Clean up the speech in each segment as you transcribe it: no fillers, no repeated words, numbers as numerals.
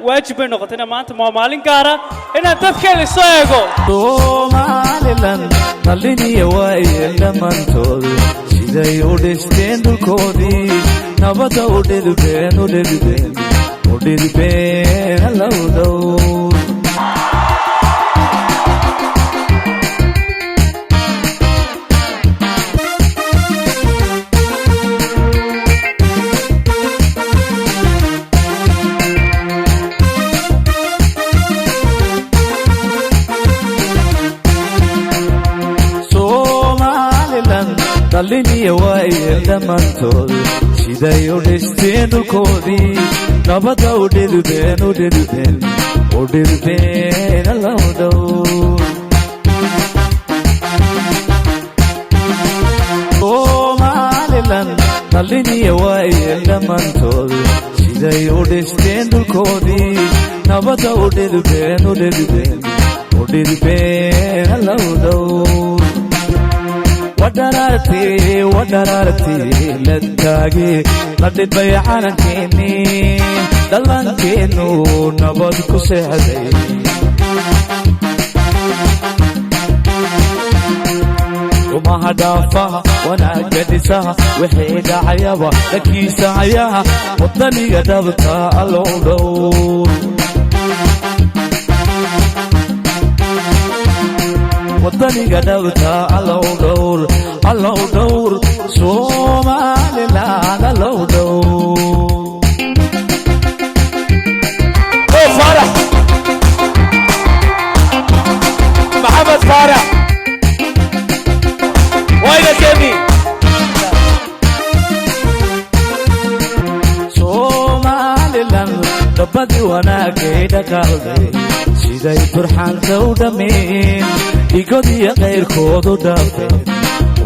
Waajib bay noqotay inaan maanta, waa maalin gaara, inaan dadkeena soo eego. Somalilan dhaliniya waayeel dhammaantoodu siday u dhisteen dhulkoodii, nabadda u dhidibeen, u dhidibeen, u dhidibeen, Allow dhow. Somalilan dhaliniya waayeel dhammaantoodu siday u dhisteen dhulkoodii, nabadda u dhidibeen, u dhidibeen, u dhidibeen, Allow dhow. Somalilan dhaliniya waayeel dhammaantoodu siday u dhisteen dhulkoodii, nabadda u dhidibeen, u dhidibeen, u dhidibeen, Allow dhow. Wadharaartii, wadharaartii la taagi, la dhibay calankeenii, dhallankeennu nabad ku seexday. Umaha dhaafaha, wanaagga dhisaha, wixii dhacayaba dhankiisa hayaha, wadaniga dhabta Allow dhow. Wadaniga dhabta Allow dhowr, Allow dhowr, Somaliland Allow dhowr. Faarax Maxamed Faarax wayna keni. Somalilan dhabbadii wanaagay dhaqaalday, siday turxaanta u dhammeen, dhigodiyo qayrkood u dhaafeen,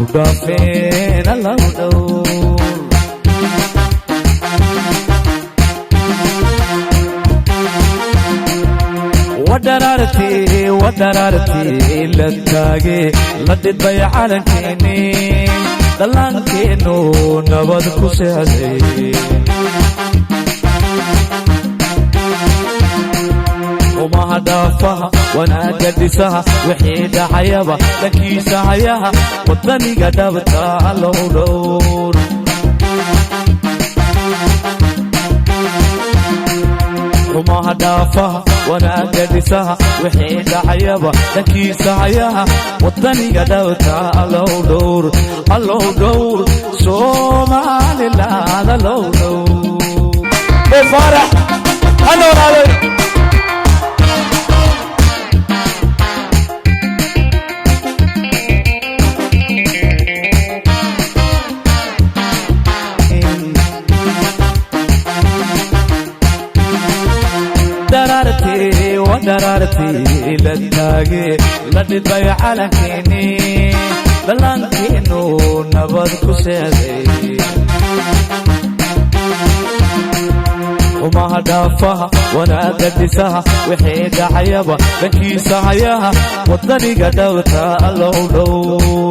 u dhaafeen, Allow dhow. Wadharaartii, wadharaartii la taage, la dhidbay calankeenii, dhallaankeennu nabad ku seexday. Umaha dhaafaha, wanaagga dhisaha, wixii dhacayaba dhankiisa hayaha, wadaniga dhabta Allow dhowr. Xumaha dhaafaha, wanaagga dhisaha, wixii dhacayaba dhankiisa hayaha, wadaniga dhabta Allow dhowr, Allow dhowr, Somaliland Allow dhowr. Mo Faarax ha noolaaday. Dharaartii, wadharaartii la taage, la dhidbay calankeenii, dhallaankeennu nabad ku seexday. Xumaha dhaafaha, wanaagga dhisaha, wixii dhacayaba dhankiisa hayaha, wadaniga dhabta Allow dhow.